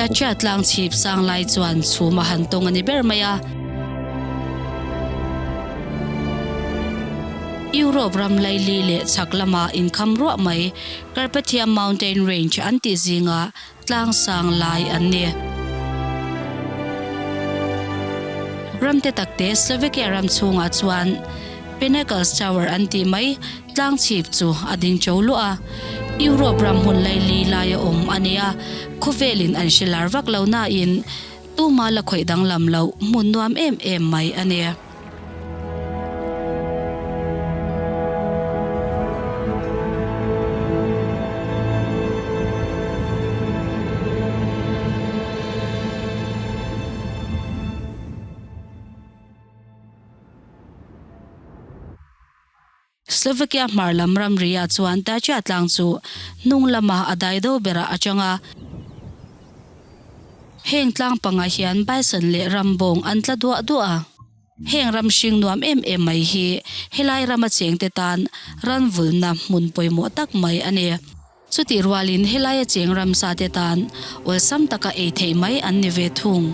Dacia tlang chhip sang lai chuan chhum a han tawng a ni ber mai a. Europe ram laili leh chhak lama inkham ruah mai Carpathian Mountain Range an tih zinga tlang sang lai an ni. Ram te takte Slovakia ram chhungah chuan Pinnacles Tower an tih mai tlang chhip chu a ding cho luah a. Europe ram hmun laili laia awm a ni a, khawvelin an hre lar vak lo nain tuma la khawih danglam loh hmun nuam em em mai a ni. Slovakia hmar lam ramria chuan Dacia tlang chu hnung lama a dai do berah a chang a. Heng tlang pangah hian bison leh rambawng an tla duah duah a. Heng ram hring nuam em em mai hi helai rama chengte tan ranvulna hmun pawimawh tak mai a ni. Chutih rualin helaia cheng ramsa te tan awlsam taka ei theih mai an ni ve thung.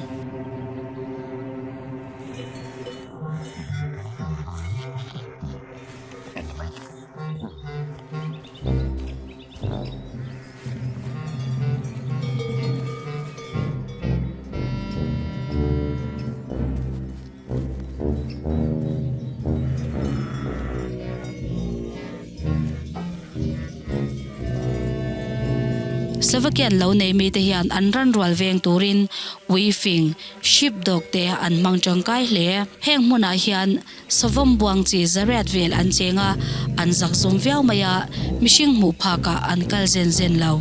Slovakian lo nei mite hian an ran rual veng turin ui fing, sheep dog, te an hmang tangkai hle. Heng hmunah hian savawm buang chi zariat vel an cheng a, an zak zum viau mai a, mihring hmuh phakah an kal zen zen lo.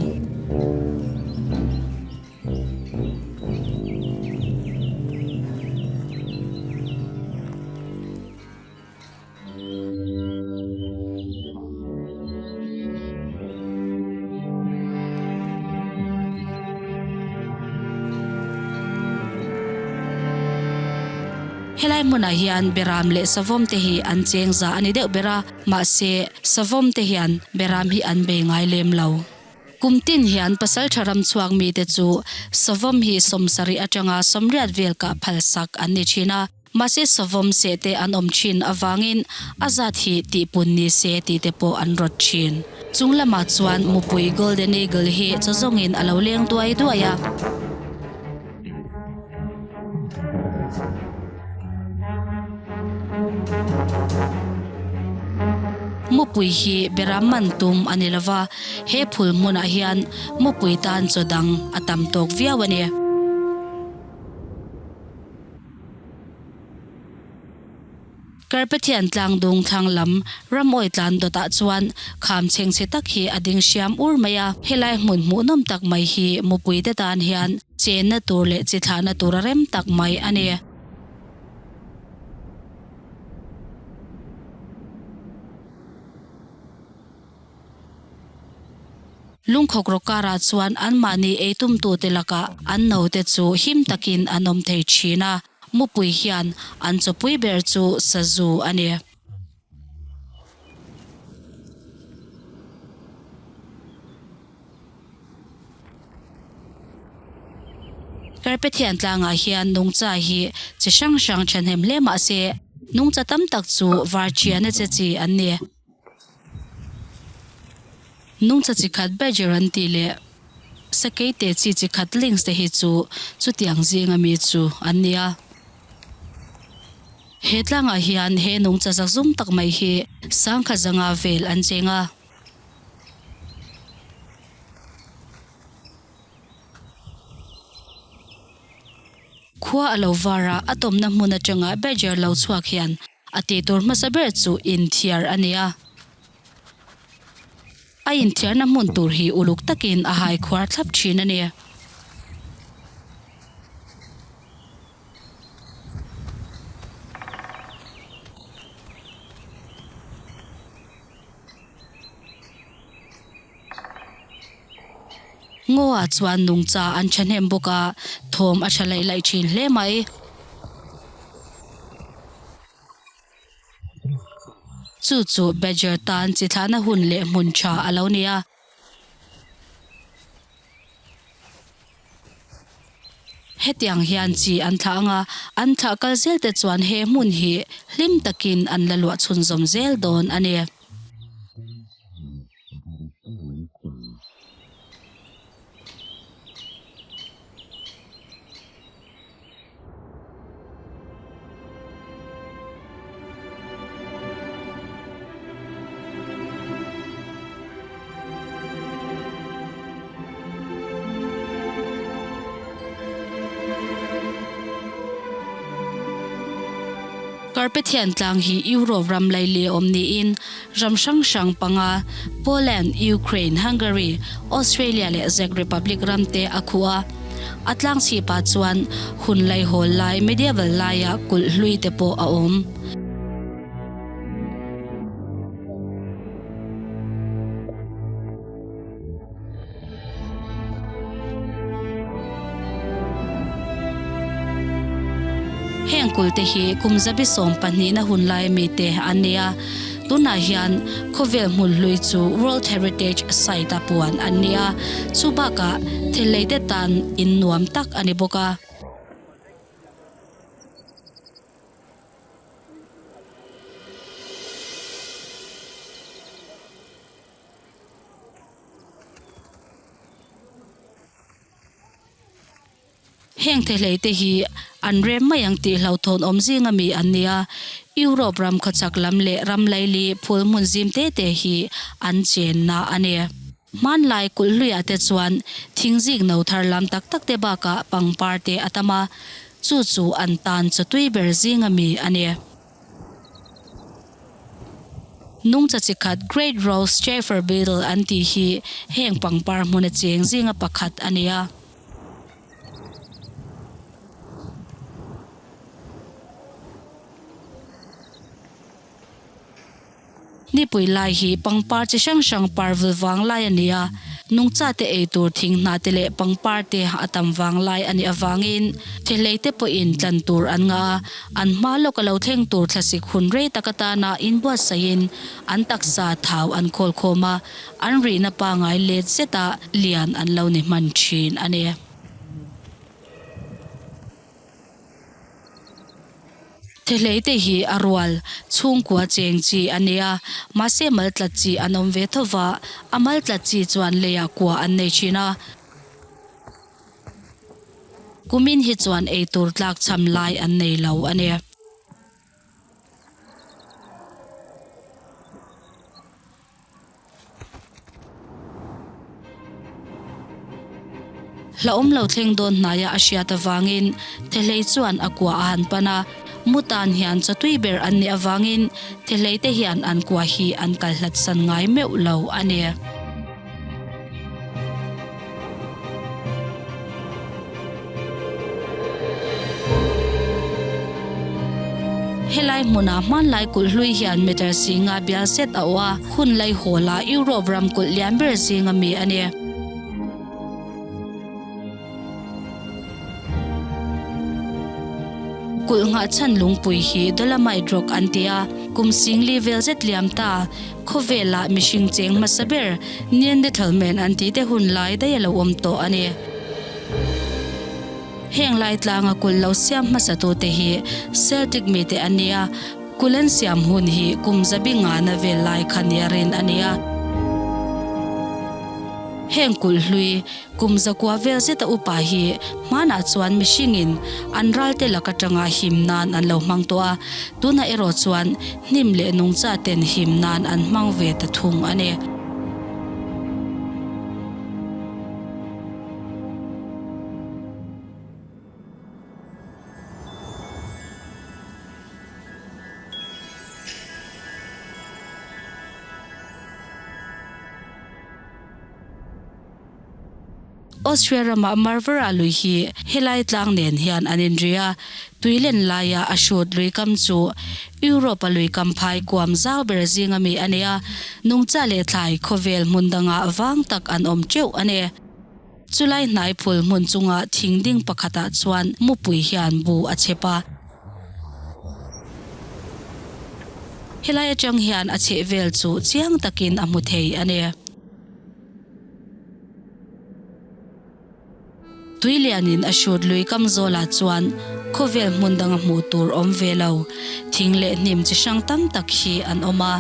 Helai hmunah hian beram leh savawm te hi an cheng za a ni deuh ber a, mahse savawm te hian beram hi an bei ngai lem lo. Kum tin hian pasaltha ram chhuak mite chu savawm hi sawmsarih atanga sawmriat vel kah phal sak an ni thin a, mahse savawm seh te an awm thin avangin a zat hi tihpun ni se tih te pawh an rawt thin. Chung lamah chuan mupui Golden Eagle hi chaw zawngin a lo leng duai duai a. Mupui hi beram man tum a ni lova, he phul hmunah hian mupui tan chaw dang a tam tawk viau a ni. Karpathian tlang dung thlang lam ramawi tlan dawtah chuan kham chhengchhe tak hi a ding hriam ur mai a. Helai hmun hmuhnawm tak mai hi mupuite tan hian chenna tur leh chi thlahna tur a rem tak mai a ni. Lungkhawk rawk karah chuan anmahni ei tumtute lakah an naute chu him takin an awm thei thin a. Mupui hian an chawpui ber chu sazu a ni. Karpathian tlangah hian nungcha hi chi hrang hrang thahnem hle mah se, nungcha tam tak chu varchiana che chi an ni. Nungcha chi khat badger an tih leh sakei te chi chi khat lynx te hi chu chutiang zinga mi chu an ni a. He tlangah hian he nungcha zakzum tak mai hi sangkhat zanga vel an cheng a. Khua a lo var a, a tawmna hmun atanga badger lo chhuak hian a tih tur hmasa ber chu inthiar a ni a. A inthiarna hmun tur hi uluk takin a hai khuar thlap thin a ni. Ngaw-ah chuan nungcha an thahnem bawk a, thawm a tha laih laih thin hle mai. Chu chu Badger tan chi thlahna hun leh hmun tha a lo ni a. Hetiang hian chi an thlah anga an thlah kal zel te chuan he hmun hi hlim takin an la luah chhunzawm zel dawn a ni. Carpathian tlang hi Europe ram laili a awm niin ram hrang hrang panga Poland, Ukraine, Hungary, Australia leh Czech Republic ram te a khuh a. A tlang chhipah chuan hun laihawl lai medieval laia kulh hlui te pawh a awm. Heng kulte hi kum zabi 12 na hun lai mi te an ni a, tunah hian khawvel hmun hlui chu World Heritage Site a puan an ni a, chu bakah thil lei te tan in nuam tak a ni bawk a. Heng thehlei te hi an rem mai ang tih hlauhthawn awm zinga mi an ni a, Europe ram khawchhak lam leh ram laili phul hmun zim te te hi an chenna a ni. Hmanlai kulh hluiah te chuan thingzik no thar lam tak tak te bakah pangpar te a tam a, chu chu an tan chawtui ber zinga mi a ni. Nungcha chi khat Great Rose Chafer Beetle an tih hi heng pangpar hmuna cheng zinga pakhat a ni a. Nipui lai hi pangpar chi hrang hrang par vul vang lai a ni a, nungcha te ei tur thing hna te leh pangpar te a tam vang lai a nih avangin thehlei te pawhin tlan tur an ngah a, an hma lawk a lo thleng tur thlasik hun rei tak atana inbuatsaihin an taksa thau an khawl khawm a, an rihna pangai let zeta lian an lo ni hman thin a ni. Thehlei te hi a rual chhungkua cheng chi a nia, mahse mal tlat chi an awm ve tho va, a mal tlat chi chuan leiah kua an nei thin a. Kumin hi chuan eitur tlak chham lai an nei lo a ni. Hlauhawm lo thleng dawn hnaia a hriat avangin Thehlei chuan a kua a han pan a, mutan hian chawtui ber an nih avangin Thehlei te hian an kua hi an kal hlat san ngai meuh lo a ni. Helai hmunah hmanlai kulh hlui hian meter singa bial set a awh a, hun laihawla Europe ram kulh lian ber zinga mi a ni. Kulh nghah chhan lungpui hi Dolomite Rock an ti a, kum singli vel zet liam ta. Khawvelah mihring cheng hmasa ber Neanderthal men an tih te hun lai daih a lo awm tawh a ni. Heng lai tlanga kulh lo siam hmasa tute hi Celtic mite an ni a, kulh an siam hun hi kum zabi ngana vel lai kha nia rin a ni a. Heng kulh hlui Kum zakua vel zeta upa hi hmanah chuan mihringin an ralte lak atanga him nan an lo hmang tawh a, tunah erawh chuan hnim leh nungcha ten him nan an hmang ve ta thung a ni. Austria ramah Marvara lui hi helai tlang nen hian an inri a, tui len laia a hrut lui kam chu Europe-a lui kam phai kuam zau ber zinga mi a ni a, nungcha leh thlai khawvel hmun dangah vang tak an awm teuh a ni. Chulai hnai phul hmun chunga thing ding pakhatah chuan mupui hian bu a chep a. Helai atang hian a chhehvel chu chiang takin a hmu thei a ni. Tui lianin a hrut lui kam zawlah chuan khawvel hmun danga hmuh tur awm ve lo, thing leh hnim chi hrang tam tak hi an awm a.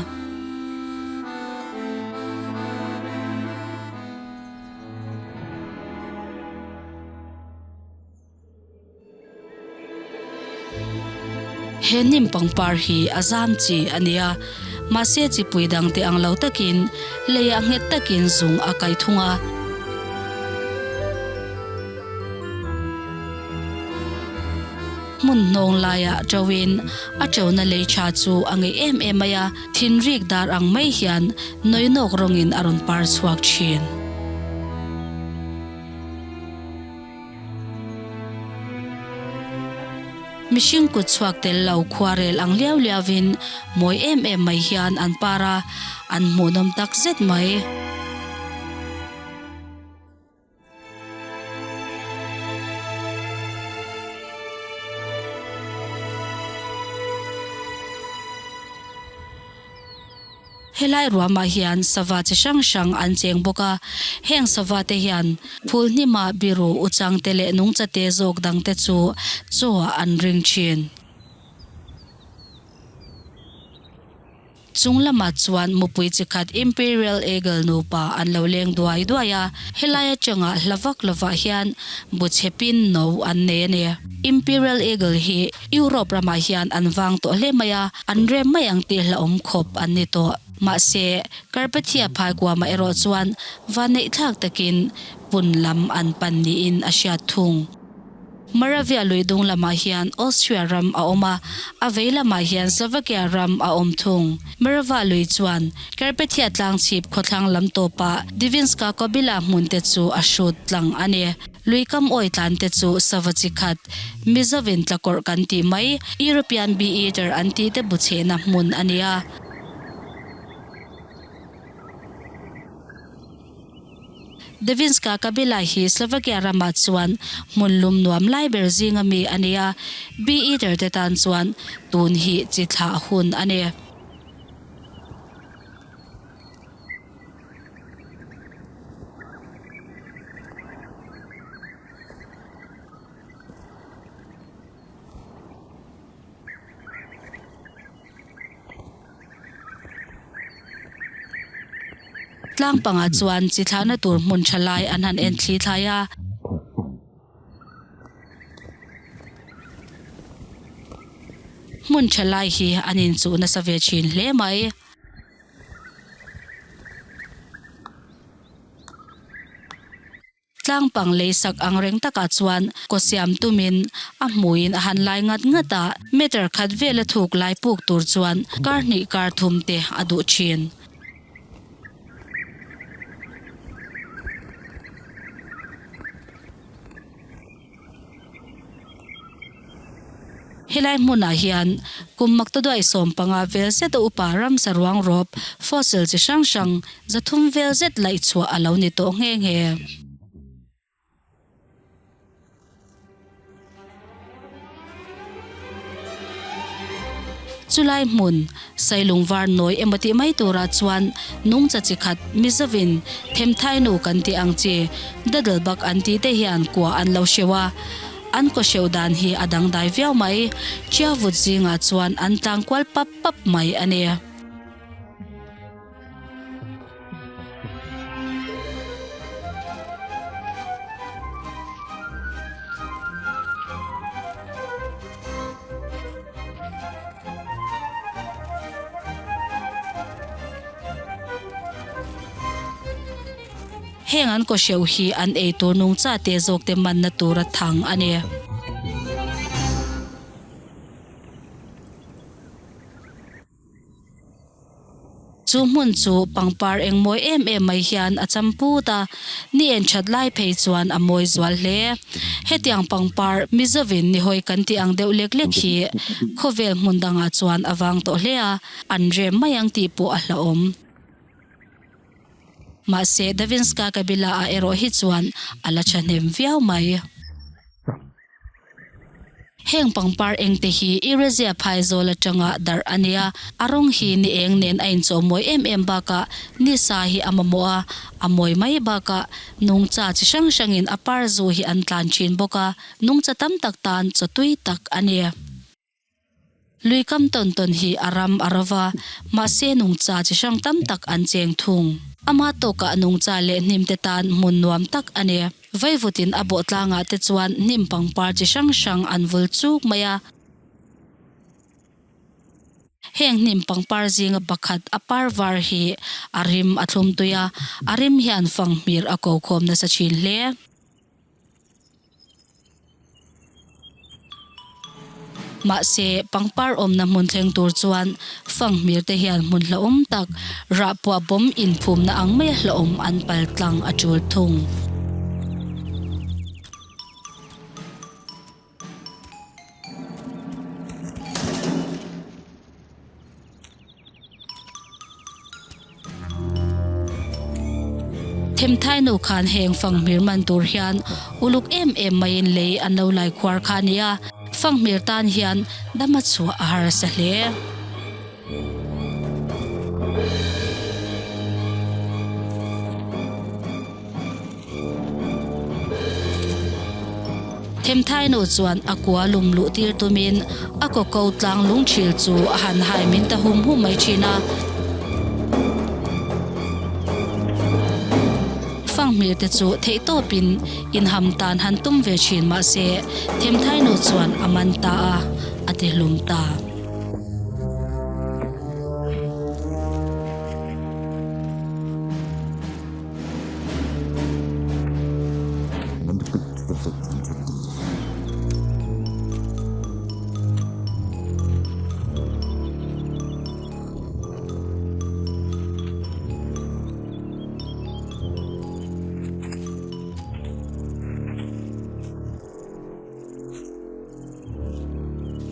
He hnim pangpar hi a zam chi a ni a, mahse chipui dangte ang lo takin leiah nghet takin zung a kai thung a. Hmun hnawng laiah ṭoin a ṭona lei ṭha chu a ngeih em em mai a, thinrik dar ang mai hian nawinawk rawngin a rawn par chhuak ṭhin. Mihring kut chhuak tel lo khuarel ang liau liauin mawi em em mai hian an par a, an hmuhnawm tak zet mai. Helai ruamah hian sava chi hrang hrang an cheng bawk a, heng sava te hian phul hnima biru uchang te leh nungcha te zawk dang te chu chaw ah an ring thin. Chung lamah chuan mupui chi khat Imperial Eagle nupa an lo leng duai duai a, helai atanga hla vak lovah hian bu chhepin no an nei a ni. Imperial Eagle hi Europe ramah hian an vang tawh hle mai a, an rem mai ang tih hlauhawm khawp an ni tawh. Mahse, Carpathia phaikuamah erawh chuan vanneihthlak takin pun lam an pan niin a hriat thung. Moravia lui dung lamah hian Austria ram a awm a, a vei lamah hian Slovakia ram a awm thung. Morava lui chuan Carpathia tlang chhip khawthlang lam tawpah Divinska Kobila hmun te chu a hrut tlang a ni. Lui kam awi tlan te chu sava chi khat, Mizovin tlakawrh kan tih mai, European bee eater an tih te bu chhehna hmun a nia. Devinska Kabila hi Slovakia ramah chuan hmun lum nuam lai ber zinga mi a nia, bee eater te tan chuan tun hi chi thlah hun a ni. Tlang pangah chuan chi thlahna tur hmun tha lai an han en thli thlai a. Hmun tha lai hi an inchuh nasa ve thin hle mai. Tlang pang lei sak ang reng takah chuan kaw siam tumin a hmuiin a han lai ngat ngat a, meter khat vela thuk lai puk tur chuan kar hnih kar thum te a duh thin. Helai hmunah hian kum maktaduai 15 vel zeta upa ramsa ruang rawp fossil chi hrang hrang 300 vel zet laih chhuah a lo ni tawh nghe nghe. Chulai hmun, Sailung var nawi emaw tih mai turah chuan nungcha chi khat Mizovin Themthainu kan tih ang chi Daddlebug an tih te hian kua an lo hreuh a, an kaw hreuh dan hi a dangdai viau mai. Chiavut zingah chuan an tlang kual pap pap mai a ni. Heng an kaw hreuh hi an ei tur nungcha te zawk te manna tura thang a ni. Chu hmun chu pangpar eng mawi em em mai hian a cham put a, ni en that lai phei chuan a mawi zual hle. Hetiang pangpar Mizovin nihawi kan tih ang deuh lek lek hi khawvel hmun dangah chuan a vang tawh hle a, an rem mai ang tih pawh a hlauhawm. Mahse Davinska Kabila ah erawh hi chuan a la thahnem viau mai. Heng pangpar eng te hi Eurasia phaizawl atanga darh a nia. A rawng hi ni eng nen a inchawhmawi em em bakah ni sa hi a mamawh a, a mawi mai bakah nungcha chi hrang hrangin a par zu hi an tlan thin bawk a, nungcha tam tak tan chaw tui tak a ni. Lui kam tawn tawn hi a ram a ro va, mahse nungcha chi hrang tam tak an cheng thung. Ama tawkah nungcha leh hnim te tan hmun nuam tak a ni. Vaivutin a bawh tlangah te chuan hnim pangpar chi hrang hrang an vul chuk mai a. Heng hnim pangpar zinga pakhat a par var hi a rim a thlum tui a, a rim hian fanghmir a ko khawm nasa thin hle. Mahse, pangpar awmna hmun thleng tur chuan fanghmir te hian hmun hlauhawm tak, rah puah bawm inphumna ang maia hlauhawm an pal tlang a tul thung. Themthai nu khan heng fanghmir man tur hian uluk em em maiin lei an lo lai khuar kha a ni a, fanghmir tan hian dam a chhuah a harsa hle. Themthai nu chuan a kua lum luh tir tumin a kaw ko tlang lung thil chu a han hai min ta hum hum mai thin a. Fanghmir te chu theih tawpin inham tan han tum ve thin mahse Themthai nu chuan a man ta a, a ti hlum ta.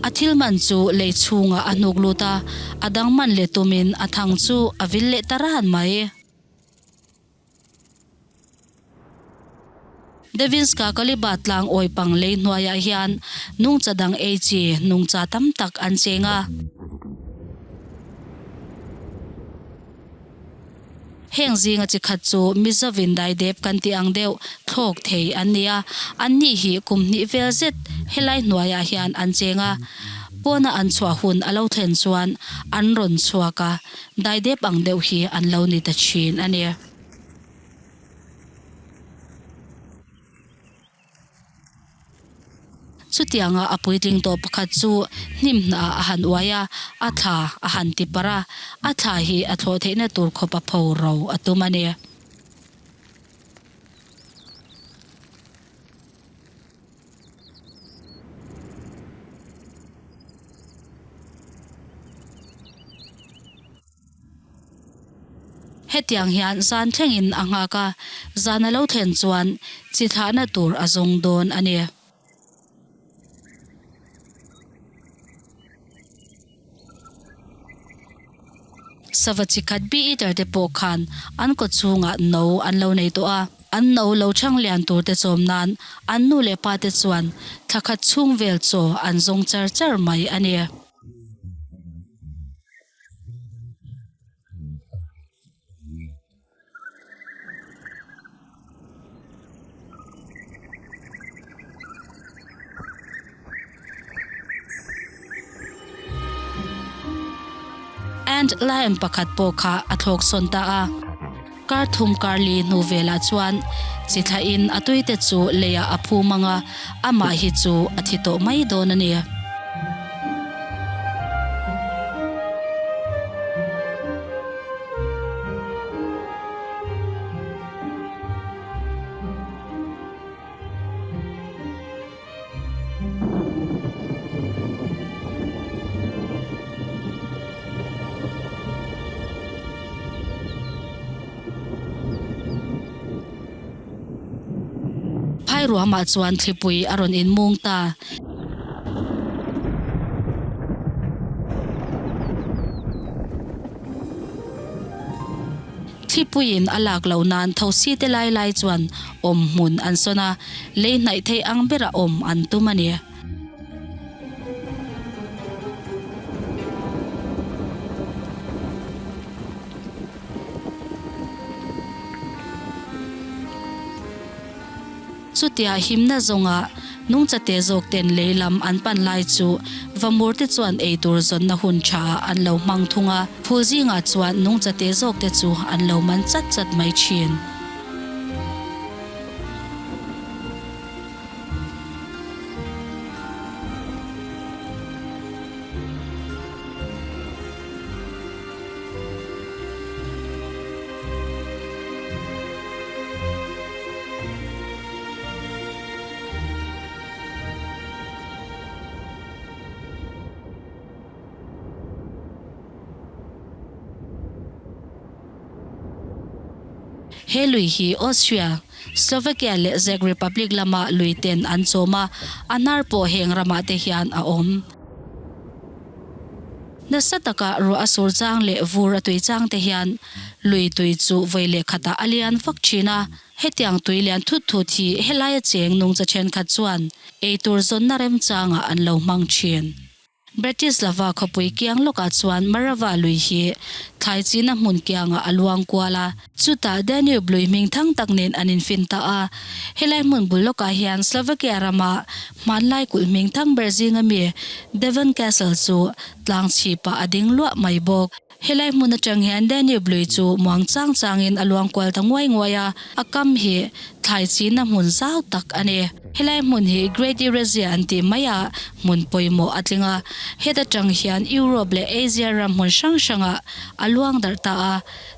A thil man chu lei chhungah a hnuk lut a, a dang man leh tumin a thang chu a vil leh ta ran mai. Devinska Kaliba tlang awi pang lei hnuaiah hian nungcha dang ei chi nungcha tam tak an cheng a. Heng zinga chi khat chu Mizovin daidep kan tih ang deuh thlawk thei an ni a, anni hi kum hnih vel zet helai hnuaiah hian an cheng a. Pawna an chhuah hun a lo thlen chuan an rawn chhuak a, Daidep ang deuh hi an lo ni ta thin a ni. Chutianga a puitling tawh pakhat chu hnim hnah a han uai a, a thla a han ti parh a, a thla hi a thlawh theihna tur khawp a pho ro a tum a ni. Hetiang hian zan thlengin a nghak a, zan a lo thlen chuan chi thlahna tur a zawng dawn a ni. Sava chi khat bee eater te pawh khan an kaw chhungah no an lo nei tawh a, an no lo chhang lian tur te chawm nan an nu leh pa te chuan thla khat chhung vel chaw an zawng char char mai a ni. Ant lion pakhat pawh kha a thlawk sawn ta a. Kar thum kar li hnu velah chuan chi thlahin a tuite chu leiah a phum ang a, amah hi chu a thi tawh mai dawn a ni. Phairuamah chuan thlipui a rawn inmung ta. Thlipuiin a lak loh nan thosi te lai lai chuan awm hmun an sawn a, lei hnaih theih ang bera awm an tum a ni. Chutia himna zawnga nungchate zawk ten lei lam an pan lai chu vamur te chuan eitur zawnna hun tha ah an lo hmang thung a, phul zingah chuan nungchate zawk te chu an lo man chat chat mai thin. He lui hi Austria, Slovakia leh Czech Republic lama lui ten an chawm a, a hnar pawh heng ramah te hian a awm. Nasa taka ruah a sur chang leh vur a tui chang te hian lui tui chu vawi leh khatah a lian vak thin a. Hetiang tui lian thut thut hi helaia cheng nungcha thenkhat chuan eitur zawnna remchangah an lo hmang thin. Bratislava khawpui kiang lawkah chuan Marava lui hi thlai china hmun kiangah a luang kual a. Chutah Danube lui hming thang tak nen an infin ta a. Helai hmun bul lawkah hian Slovakia rama hmanlai kulh hming thang ber zinga mi Devon Castle chu tlang chhipah a ding luah mai bawk. Helai hmun atang hian Danube lui chu muang chang changin a luang kual ta nguai nguai a, a kam hi thlai china hmun zau tak a ni. Helai hmun hi Great Eurasia an tih maiah hmun pawimawh a tling a, heta tang hian Europe leh Asia ram hmun hrang hrangah a luang darh ta a.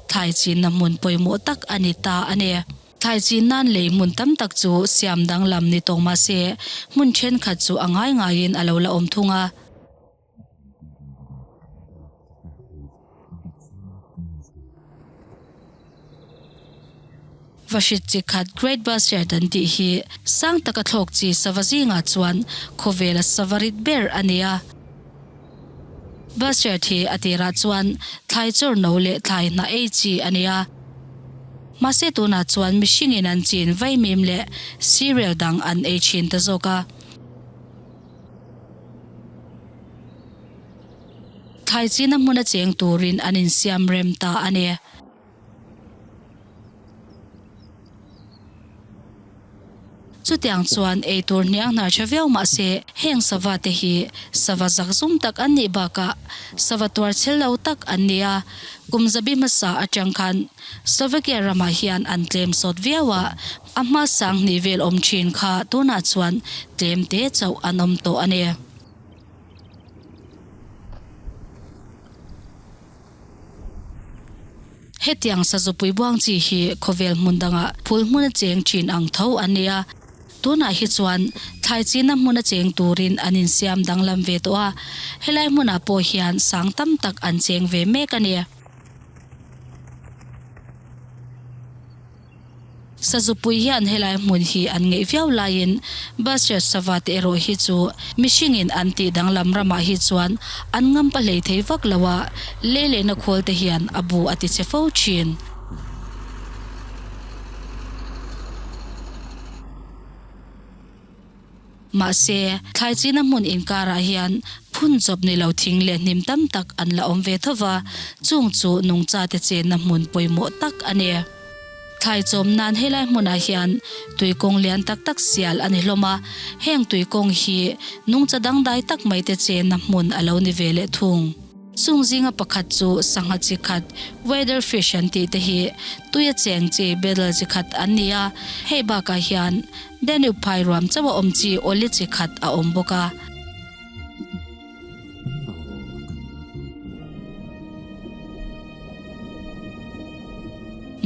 Thlai chinna hmun pawimawh tak a ni ta a ni. Thlai chin nan lei hmun tam tak chu siam danglam ni tawh mah se, hmun thenkhat chu a ngai ngaiin a lo la awm thung a. Vahrit chi khat Great Bustard an tih hi sang taka thlawk chi sava zingah chuan khawvela sava rit ber a ni a. Bustard hi a tirah chuan thlai chawr no leh thlai hnah ei chi a ni a. Mahse tunah chuan mihringin an chin vaimim leh cereal dang an ei thin ta zawk a. Thlai china hmuna cheng turin an insiam rem ta a ni. Chutiang chuan ei tur hniang hnar tha viau mah se, heng sava te hi sava zak zum tak an nih bakah sava tuar chhel lo tak an ni a. Kum zabi hmasa atang khan Slovakia ramah hian an tlem sawt viau a, a hma sang hnih vel awm thin kha tunah chuan tlem te chauh an awm tawh a ni. Hetiang sazupui buang chi hi khawvel hmun dangah phul hmuna cheng thin ang tho an ni a. Tunah hi chuan thlai china hmuna cheng turin an insiam danglam ve tawh a, helai hmunah pawh hian sang tam tak an cheng ve mek a ni. Sazupui hian helai hmun hi an ngeih viau laiin Basriat sava te erawh hi chu mihringin an tih danglam ramah hi chuan an ngam pa hlei thei vak lo a, lei lehna khawl te hian a bu a ti che fo thin. Mahse, thlai china hmun inkarah hian phun chawp ni lo thing leh hnim tam tak an la awm ve tho va, chung chu nungchate chenna hmun pawimawh tak a ni. Thlai chawm nan helai hmunah hian tuikawng lian tak tak sial a ni hlawm a, heng tuikawng hi nungcha dangdai tak mai te chenna hmun a lo ni ve leh thung. Chung zinga pakhat chu sangha chi khat, weather fish an tih te hi tuia cheng chi beetle chi khat an ni a, hei bakah hian Danube phai ruam chauh a awm chi awli chi khat a awm bawk a.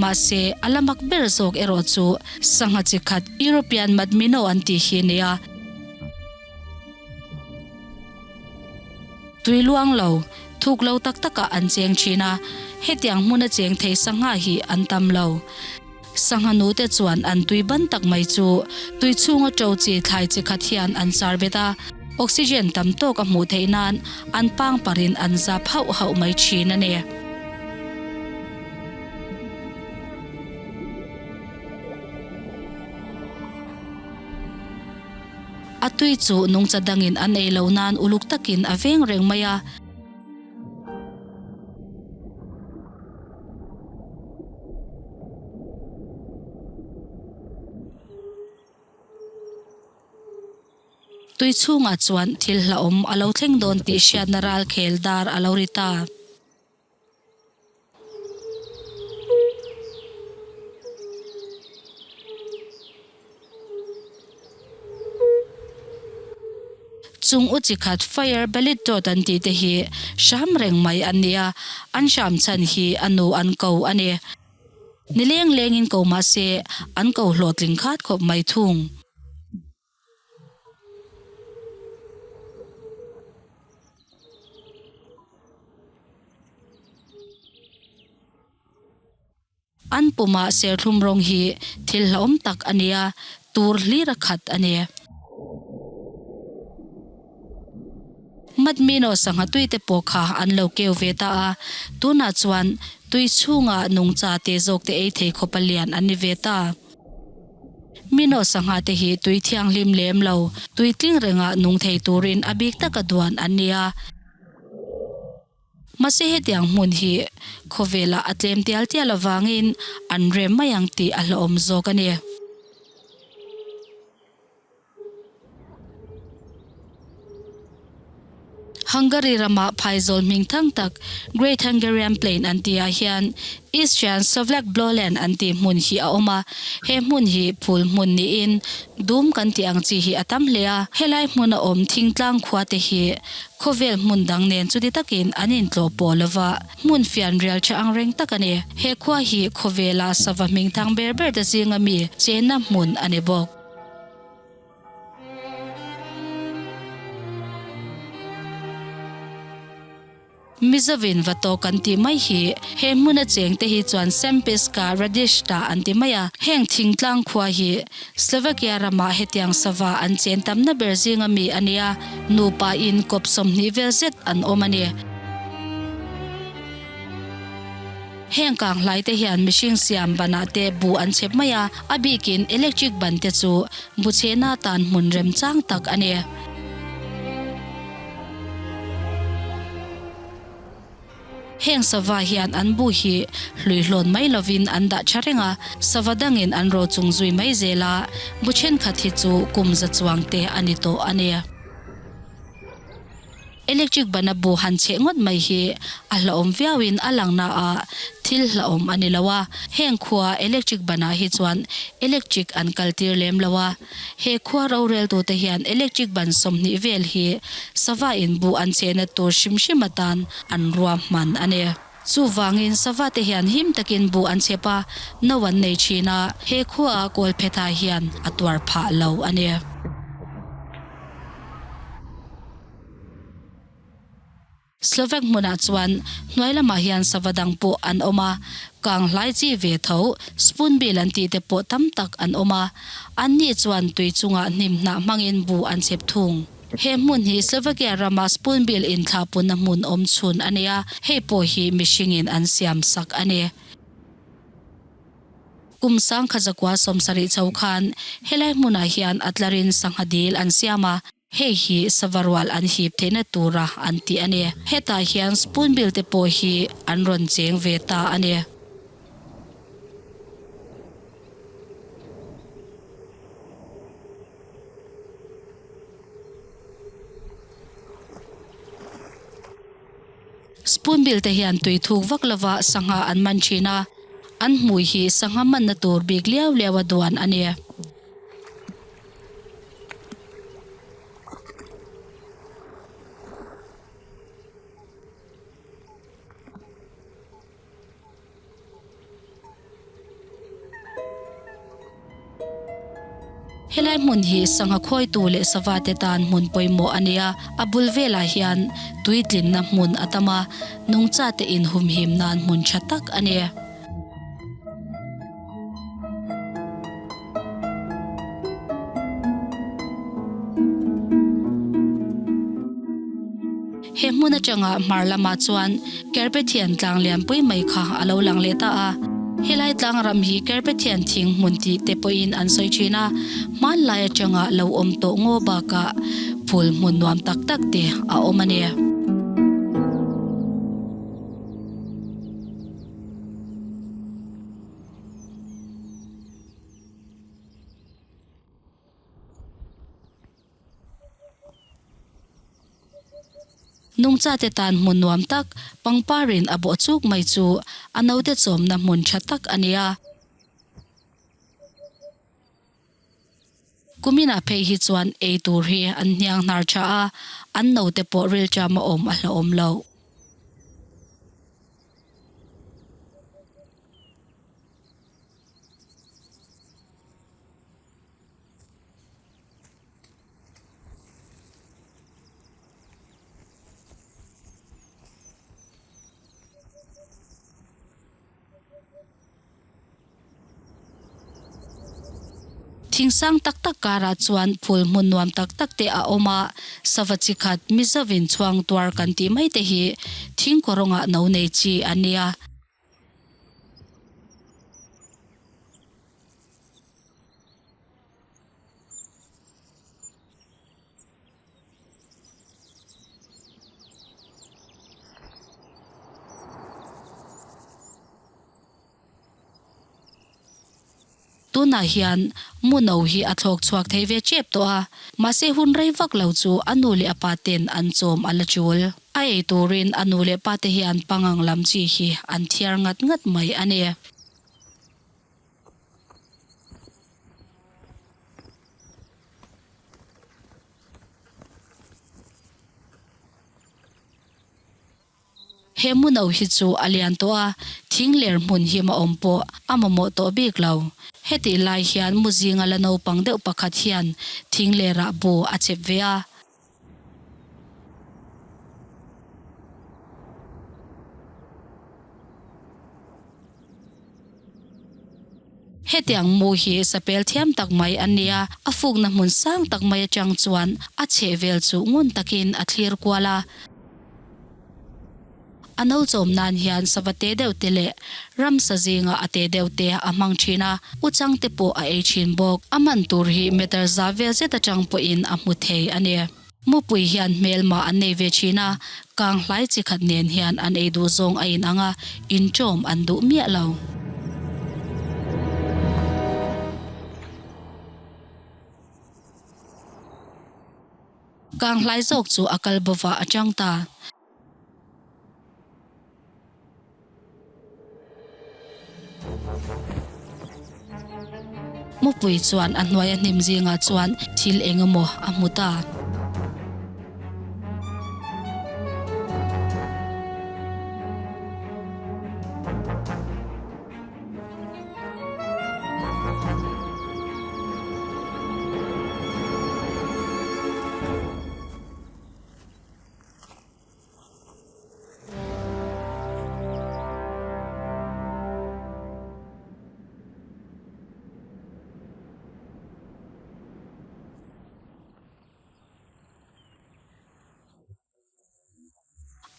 Mahse, a la mak ber zawk erawh chu sangha chi khat European mud minnow an tih hi a ni a. Tui luang lo, thuk lo tak takah an cheng thin a, hetiang hmuna cheng thei sangha hi an tam lo. Sangha nute chuan an tui ban tak mai chu tui chhunga ṭo chi thlai chi khat hian an char bet a, oxygen tam tawk a hmuh theih nan an pang parin an zap hauh hauh mai thin a ni. A tui chu nungcha dangin an ei lo nan uluk takin a veng reng mai a. Tui chhungah chuan thil hlauhawm a lo thleng dawn tih hriatna ralkhel dar a lo ri ta. Chung u chi khat fire bellied toad an tih te hi hram reng mai an ni a, an hram chhan hi a nu an ko a ni. Ni leng lengin ko mah se an ko hlawhtling khat khawp mai thung. An pumah serthlum rawng hi thil hlauhawm tak a nia, tur hlir a khat a ni. Matmino sangha tui te pawh kha an lo keu ve ta a, tunah chuan tui chhunga nungcha te zawk te ei thei khawpa lian an ni ve ta. Mino sangha te hi tui thianghlim lem lo, tui tling renga nung thei turin a bik taka duan an ni a. Mahse hetiang hmun hi khawvelah a tlem tial tial avangin an rem mai ang tih a hlauhawm zawk a ni. Hungary rama phaizawl hming thang tak Great Hungarian Plain an tihah hian Eastern Slovak Blowland an tih hmun hi a awm a. He hmun hi phul hmun niin dum kan tih ang chi hi a tam hle a. Helai hmuna awm thingtlang khua te hi Khawvel hmun dang nen chuti takin an intlawh pawh lo va, hmun fian rial tha ang reng tak a ni. He khua hi khawvela sava hming thang ber ber te zinga mi chenna hmun a ni bawk. Mizovin va tawk an tih mai hi he hmuna cheng te hi chuan Sempiska Radishta an ti mai a. Heng thingtlang khua hi Slovakia ramah hetiang sava an chen tamna ber zinga mi a nia, nupa in kawp 20 vel zet an awm a ni. Heng kang hlai te hian mihring siam banah te bu an chep mai a, a bikin electric ban te chu bu chhehna atan hmun remchang tak a ni. Heng sava hian an bu hi hluihlawn mai lovin an dah tha reng a, sava dangin an ro chung zui mai zel a, bu thenkhat hi chu kum za chuang te a ni tawh a ni. Electric bana bu han cheh ngawt mai hi a hlauhawm viauin a langna a thil hlauhawm a ni lo a, heng khua electric banah hi chuan electric an kaltir lem lo a, He khua roreltute hian electric ban 20 vel hi sava in bu an chehna tur hrim hrim atan an ruahman a ni. Chuvangin sava te hian him takin bu an chep a, no an nei thin a, he khuaah Kawlphetha hian a tuar phah lo a ni. Slovak hmunah chuan hnuai lamah hian sava dang pawh an awm a, kang hlai chi ve tho, spoonbill an tih te pawh tam tak an awm a. Anni chuan tui chungah hnim hnah hmangin bu an chep thung. He hmun hi Slovakia rama spoonbill inthlahpunna hmun awm chhun a ni a, hei pawh hi mihringin an siam sak a ni. Kum 1970 chho khan helai hmunah hian a tlarin sangha dil an siam a. Hei hi sava rual an hip theihna tura an tih a ni. Hetah hian spoonbill te pawh hi an rawn cheng ve ta a ni. Spoonbill te hian tui thuk vak lova sangha an man thin a, an hmui hi sangha manna tur bik liau liau a duan a ni. Helai hmun hi sangha khawitu leh sava te tan hmun pawimawh a ni a, a bul velah hian tui tlinna hmun a tam a, nungcha te inhumhim nan hmun tha tak a ni. He hmun atanga hmar lamah chuan Kerpethian tlang lianpui mai kha a lo lang leh ta a. Helai tlang ram hi Kerpethian thing hmun tih te pawhin an sawi thin a, hmanlai atanga lo awm tawh ngaw bakah phul hmun nuam tak tak te a awm a ni. Nungchate tan hmun nuam tak, pangparin a bawh chuk mai chu a naute chawmna hmun tha tak a ni a. Kuminah phei hi chuan ei tur hi an hniang hnar tha a, an naute pawh rilṭam a awm a hlauhawm loh. Thing sang tak tak karah chuan phul hmun nuam tak tak te a awm a, sava chi khat Mizovin chhuang tuar kan tih mai te hi thing kawrawngah no nei chi a nia. Tunah hian Muno hi a thlawk chhuak thei ve tep tawh a, mahse hun rei vak lo chu a nu leh a pa ten an chawm a la tul. A ei turin a nu leh pa te hian pangang lam chi hi an thiar ngat ngat mai a ni. He hmuno hi chu a lian tawh a, thing ler hmun hi ma awm pawh a mamawh tawh bik lo. Hetih lai hian mu zinga la naupang deuh pakhat hian thing lerah bu a chep ve a. Hetiang mu hi sapel thiam tak mai an ni a, a fukna hmun sang tak mai atang chuan a chhehvel chu ngun takin a thlir kual a. A no chawm nan hian sava te deuh te leh ramsa zinga a te deuh te a hmang thin a, uchang te pawh a ei thin bawk. A man tur hi meter za vel zet atang pawhin a hmu thei a ni. Mupui hian hmelma an nei ve thin a, kang hlai chi khat nen hian an ei duh zawng a inang a, inṭawm an duh miah lo. Kang hlai zawk chu a kal bawvah a chang ta. Mupui chuan a hnuaia hnim zingah chuan thil eng emaw a hmu ta.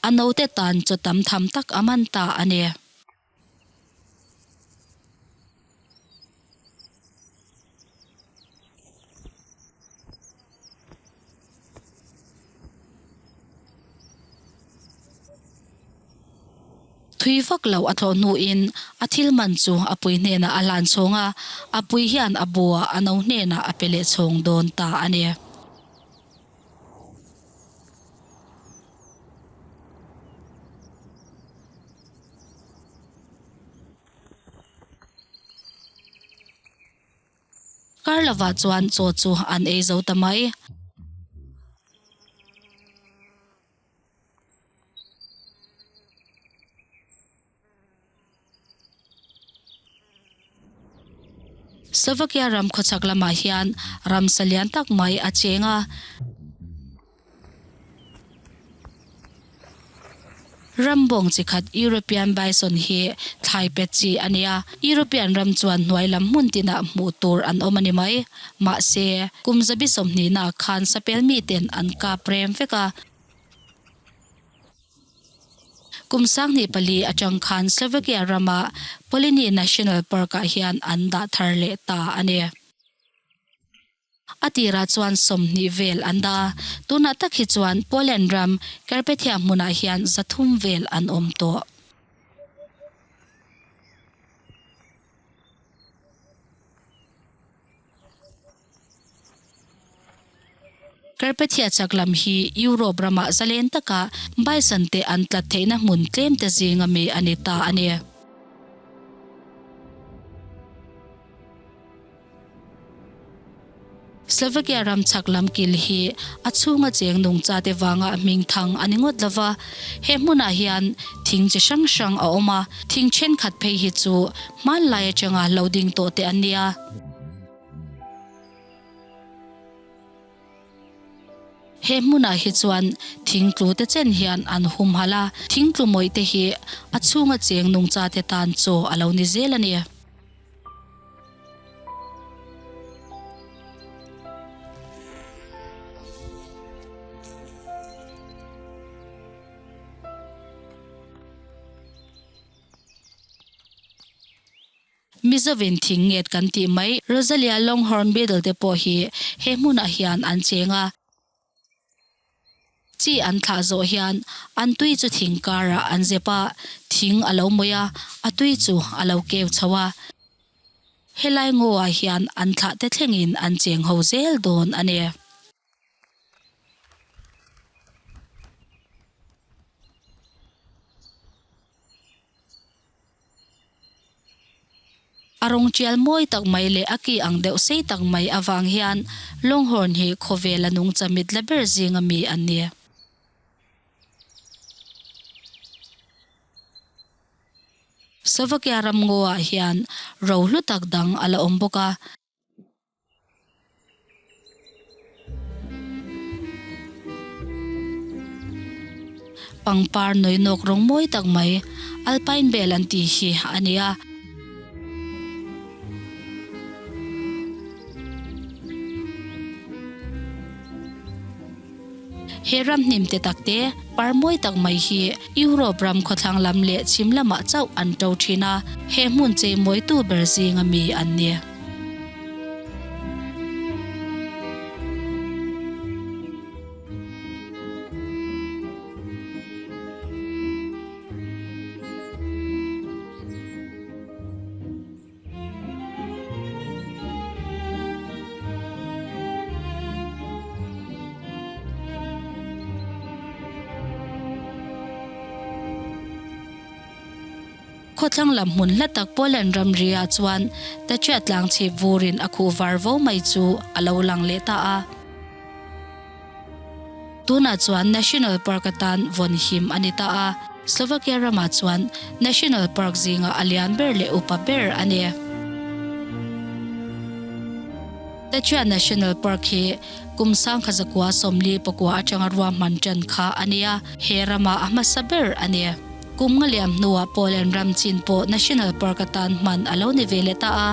A naute tan chaw tam tham tak a man ta a ni. Thui vak lo a thlawh hnuin a thil man chu a pui hnenah a hlan chhawng a, a pui hian a buah a no hnenah a pe leh chhawng dawn ta a ni. Kar lovah chuan chaw chu an ei zo ta mai. Slovakia ram khawchhak lamah hian ramsa lian tak mai a cheng a. Ram bawng chi khat European bison hi thlai pet chi a ni a, European ram chuan hnuai lam hmun tinah hmuh tur an awm a ni mai. Mahse, kum zabi sawmhnihna khan sapel miten an kap rem vek a. Kum 2004 atang khan Slovakia rama Poliny National Park-ah hian an dah thar leh ta a ni. A tirah chuan 20 vel an dah a, tunah tak hi chuan Poland ram Carpathia hmunah hian 300 vel an awm tawh. Carpathia chak lam hi Europe ramah zalen taka bison te an tlat theihna hmun tlem te zinga mi a ni ta a ni. Slovakia ram chhak lam kil hi a chhunga cheng nungcha te vanga hming thang a ni ngawt lo va, he hmunah hian thing chi hrang hrang a awm a, thing thenkhat phei hi chu hmanlai atanga lo ding tawh te an nia. He hmunah hi chuan thing tlu te chen hian an humhalh a, thing tlu mawih te hi a chhunga cheng nungcha te tan chaw a lo ni zel a ni. Mizovin thing nget kan tih mai Rosalia Longhorn Beetle te pawh hi he hmunah hian an cheng a. Chi an thlah zawh hian an tui chu thing karah an zep a, thing a lo mawih a, a tui chu a lo keu chho a. Helai ngaw-ah hian an thlah te thlengin an cheng ho zel dawn a ni. A rawng tial mawi tak mai leh a ki ang deuh sei tak mai avang hian Longhorn hi khawvela nungcha mit la ber zinga mi an ni. Slovakia ram ngaw-ah hian ro hlu tak dang a la awm bawk a. Pangpar nawi nawk rawng mawi tak mai Alpine Bell an tih hi a ni a. He ram hnim te tak te par mawi tak mai hi Europe ram khawthlang lam leh chhim lamah chauh an to thin a, he hmun chei mawitu ber zinga mi an ni. Khawthlang lam hmun hla tak Poland ramri ah chuan Tachia tlang chhip vurin a khuh var vo mai chu a lo lang leh ta a. Tunah chuan National Park atan vawn him a ni ta a, Slovakia ramah chuan National Park zingah a lian ber leh upa ber a ni. Tachia National Park hi kum sangkha zakua sawmli pakua atanga ruahman tan kha a ni a, he rama a hmasa ber a ni. Kum nga liam hnuah Poland ram chin pawh National Park atan hman a lo ni ve leh ta a.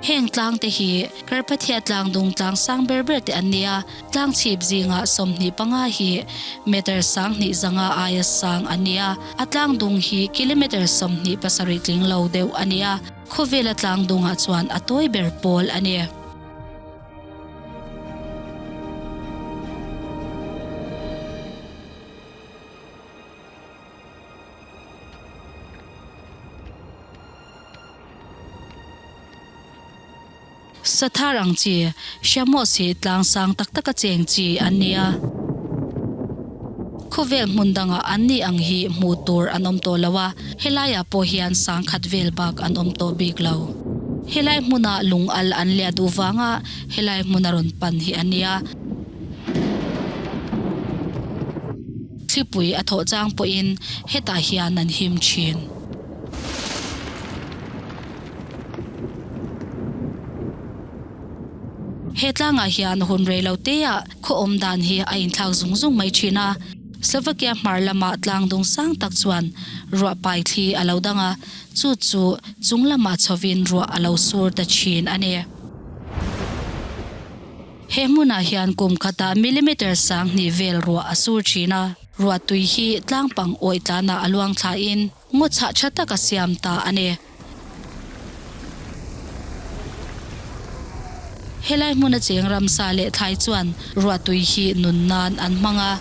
Heng tlang te hi Carpathia tlang dung tlang sang ber ber te an ni a, tlang chhip zingah 25 hi meter 20 zanga aia sang an ni a, a tlang dung hi kilometer 27 tling lo deuh a ni a, khawvela tlang dungah chuan a tawi ber pawl a ni. Sathar ang chi, Shamos hi tlang sang tak taka cheng chi an ni a. Khawvel hmun dangah an ni ang hi hmuh tur an awm tawh lo a, helaiah pawh hian sangkhat vel bak an awm tawh bik lo. Helai hmuna lung al an liah duh vanga helai hmuna rawn pan hi a nia. Thlipui a thawh chang pawhin hetah hian an him thin. He tlangah hian hun rei lo teah khaw awm dan hi a inthlak zung zung mai thin a. Slovakia hmar lamah tlang dung sang tak chuan ruah pai thli a lo dang a, chu chu chung lamah chhovin ruah a lo sur ta thin a ni. He hmunah hian kum khatah millimeter 2000 vel ruah a sur thin a, ruah tui hi tlang pang awih tlanah a luang thlain ngaw chhah tha tak a siam ta a ni. Helai hmuna cheng ramsa leh thlai chuan ruah tui hi nun nan an hmang a.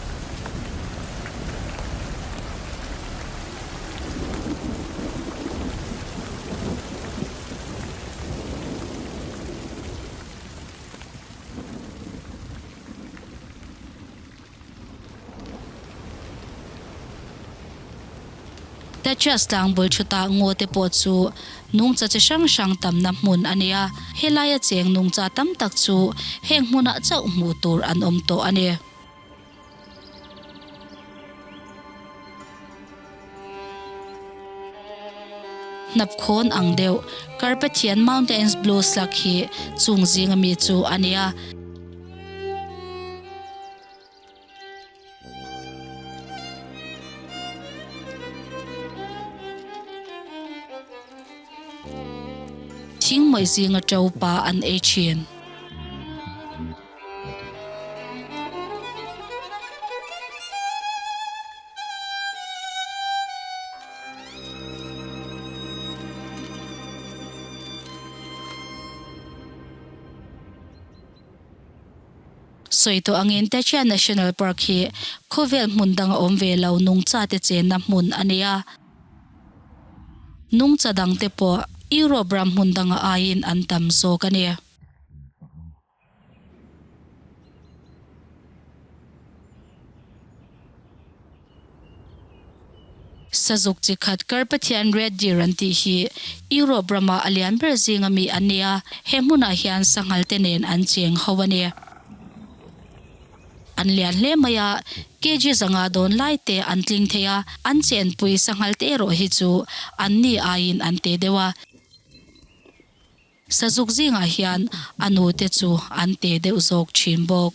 Tachas tlang bul thutah ngaw te pawh chu nungcha chi hrang hrang tamna hmun a ni a, helaia cheng nungcha tam tak chu heng hmunah chauh hmuh tur an awm tawh a ni. Hnapkhawn ang deuh Carpathian Mountains Blue Slug hi chung zinga mi chu a ni a. Thingmawih zinga to pa an ei thin. Sawi tawh angin Tachia National Park hi khawvel hmun danga awm ve lo nungchate chenna hmun a ni a. Nungcha dangte pawh Europe ram hmun danga aiin an tam zawk a ni. Sazuk chi khat Carpathian Red Deer an tih hi Europe rama a lian ber zinga mi an ni a, he hmunah hian sanghal te nen an cheng ho a ni. An lian hle mai a, kg zanga dawn lai te an tling thei a, an chenpui sanghal te erawh hi chu an ni aiin an te deuh a. Sazuk zingah hian a nute chu an te deuh zawk thin bawk.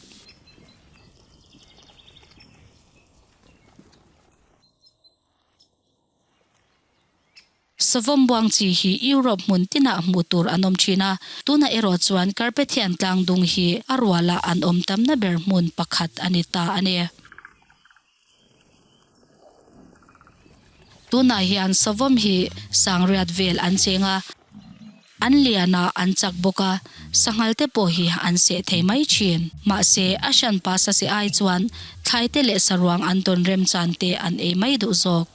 Savawm buang chi hi Europe hmun tinah hmuh tur an awm thin a, tunah erawh chuan Carpathian tlang dung hi a rualah an awm tamna ber hmun pakhat a ni ta a ni. Tunah hian savawm hi sangriat vel an cheng a, an lian a, an chak bawk a, sanghal te pawh hi an seh thei mai thin. Mahse, a hranpa sase ai chuan thlai te leh saruang an tawn remchan te an ei mai duh zawk.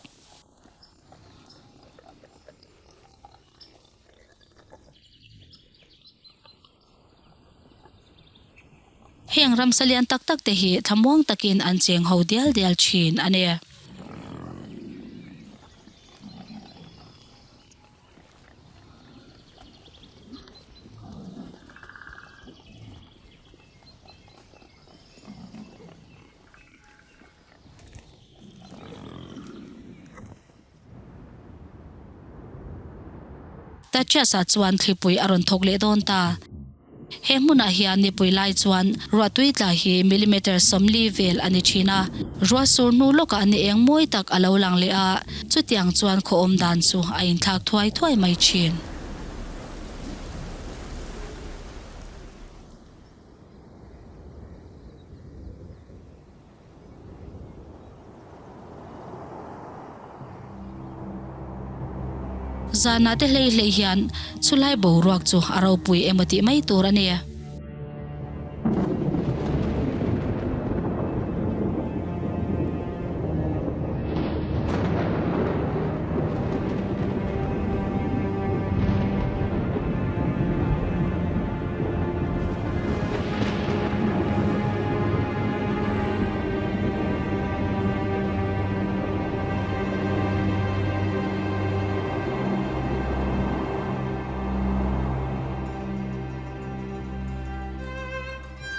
Heng ramsa lian tak tak te hi thlamuang takin an cheng ho dial dial thin a ni. Tachas-ah chuan thlipui a rawn thawk leh dawn ta. He hmunah hian nipui lai chuan ruahtui tla hi millimeter 40 vel a ni thin a. Ruah sur hnu lawkah ni eng mawi tak a lo lang leh a, chutiang chuan khaw awm dan chu a inthlak thuai thuai mai thin. Zanah te hlei hlei hian chulai boruak chu a ropui emaw tih mai tur a ni.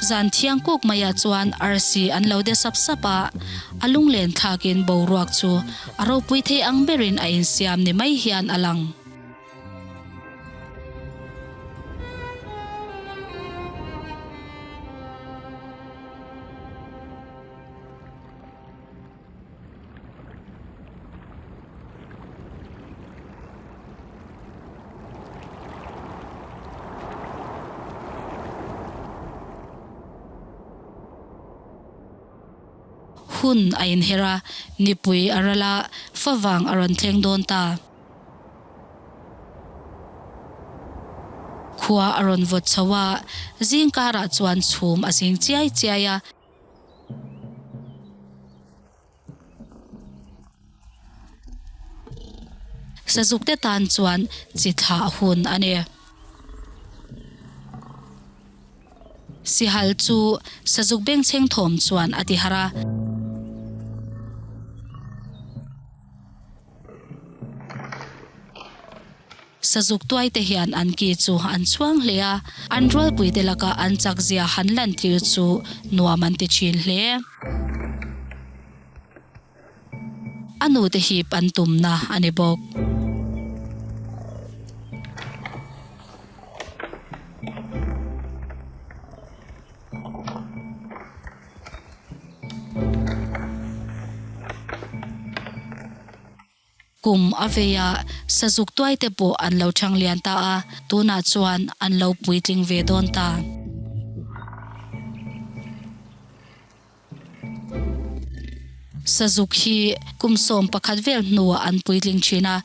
Zan thiang kuk maiah chuan arsi an lo de sap sap a, a lunglen thlakin boruak chu a ropui thei ang berin a insiam ni mai hian a lang. Hun a inher a, nipui a ral a, favang a rawn thleng dawn ta. Khua a rawn vawt chho a, zing karah chuan chhum a zing chiai chiai a. Sazuk te tan chuan chi thlah hun a ni. Sihal chu sazuk bengchheng thawm chuan a ti harh a. Sazuk tuai te hian an ki chu an chhuang hle a, an rualpui te laka an chak zia han lantir chu nuam an ti thin hle. A nu te hip an tumna a ni bawk. Kum a vei a, sazuk tuai te pawh an lo chhang lian ta a, tunah chuan an lo puitling ve dawn ta. Sazuk hi kum 11 vel hnuah an puitling thin a,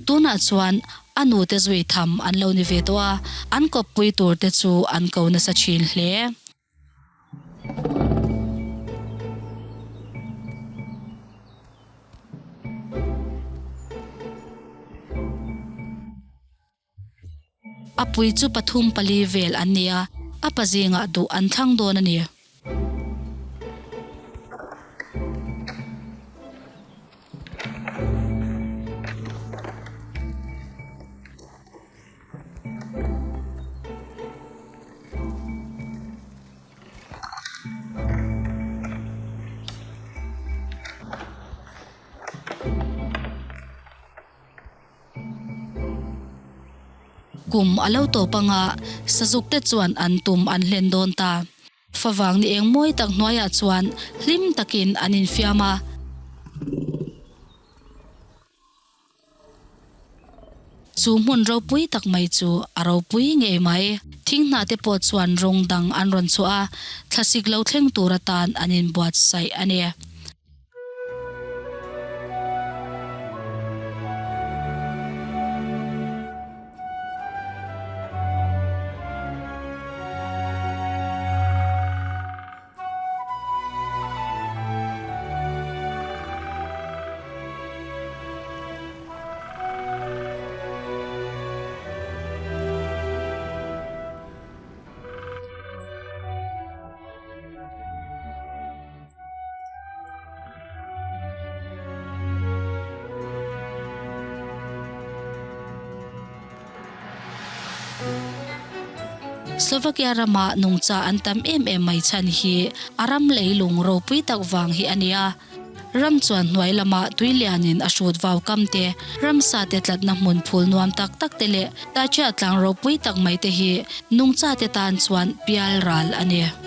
tunah chuan a nute zui tham an lo ni ve tawh a, an kawppui tur te chu an ko nasa thin hle. A pui chu pathum pali vel an ni a, a pa zingah duh an thlang dawn a ni. Kum a lo tawp anga sazuk te chuan an tum an hlen dawn ta. Favang ni eng mawi tak hnuaiah chuan hlim takin an infiam a. Chu hmun ropui tak mai chu a ropui ngei mai. Thing hna te pawh chuan rawng dang an rawn chhuah a, thlasik lo thleng tur atan an inbuatsaih a ni. Slovakia rama nungcha an tam em em mai chhan hi a ram leilung ropui tak vang hi a ni a. Ram chuan hnuai lama tui lianin a hrut vau kam te, ramsa te tlatna hmun phul nuam tak tak te leh Tachia tlang ropui tak mai te hi nungcha te tan chuan pial ral a ni.